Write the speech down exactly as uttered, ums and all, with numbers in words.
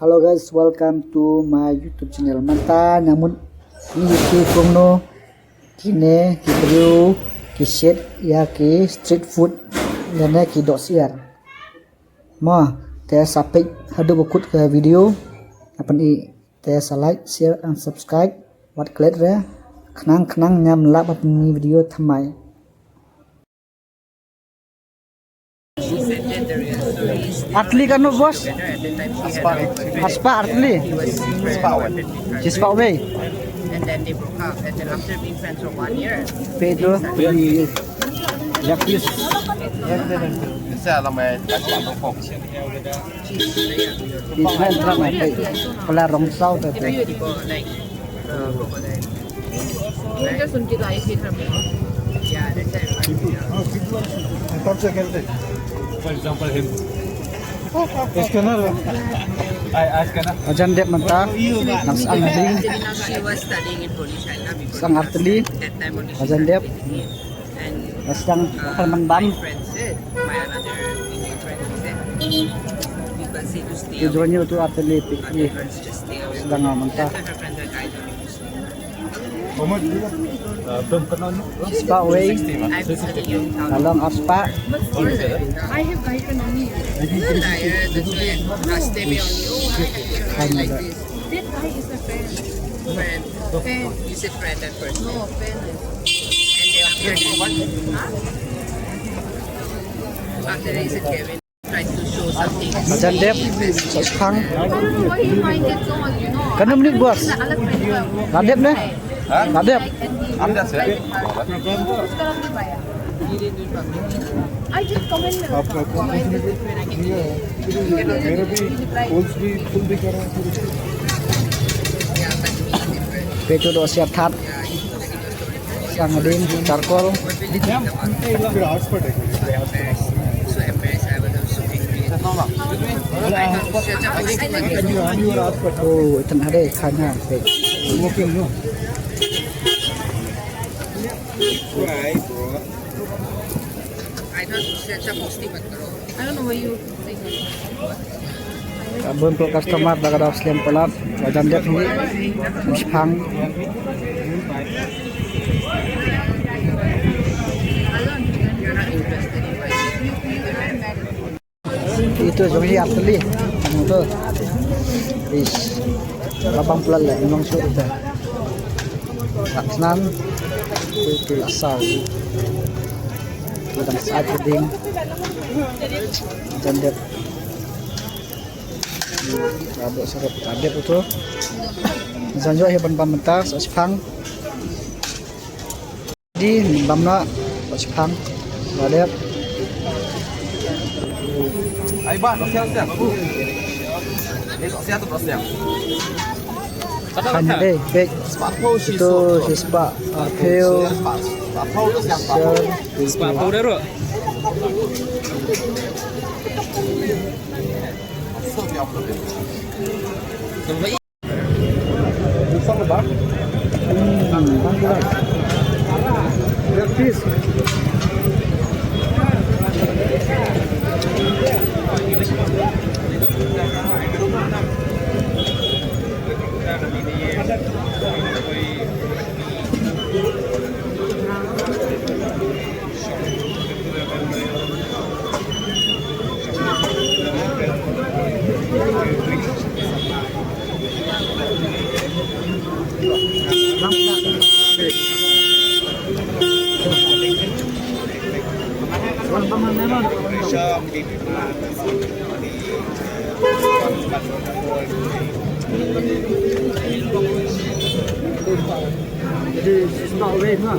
Hello guys, welcome to my YouTube channel. Mynta nga mut ngi ïa ki kumno kine ki briew ki shet ïa ki street food lane ki dohsyiar. Mo, te sa peit haduh ba kut ka video. Hapdeng te sa like, share and subscribe. Wat klet re. Khnang khnang ngam lah ban pynmih video thymmai. Ar tylli katno, boss? Ar spah ar tylli. Shispah wei. And then they broke up. And then after being friends for one year, peit to. Yak pis. Isa lamai. Pis men tram ai peit. Pala rong saw te peit. ये क्या सुन के लाई फिर हमें? For example, him. इसके ना, I ask na. Ajan dep mynta. Nang sang ding. She was studying in Polish Island before. Sang ar tylli. That time only she, ajan dep. And, uh, sang, uh, man bam. My friend said, my another Indian friend said, you can say to stay away. Tujuannya tu ar tylli, pik. Other girls just stay away. Sedang, ah, mynta. That's why her friends are guys only. Shispah wei. Ka long ar spah. Kane da. Ajan dep, sa shipang. Katno minit, boss? La dep ne? La dep? Peit to, dohsyiar thad. Sang ding, charcoal. Oh, ita na dei kha na. I don't know where you Ka bun pla customer da ka dap slem palat, ka jan dep hi, shipang. Itu jong hi ar tylli. Itu. Is. Ka bang palat le, nong shu ita. Ka snan. Itu la saw. Itu dang sa ding. Jan dep. Ka bok sarap ka dep uto. San jong hi ban bam mynta sa shipang. Di bam na sa shipang. Ka dep. Ai ba, rasa rasa. Ni rasa tu rasa. Kan dei, bek. Itu shispah. Arphew. Spah phew dah, Ro. Jadi, she's not away, huh?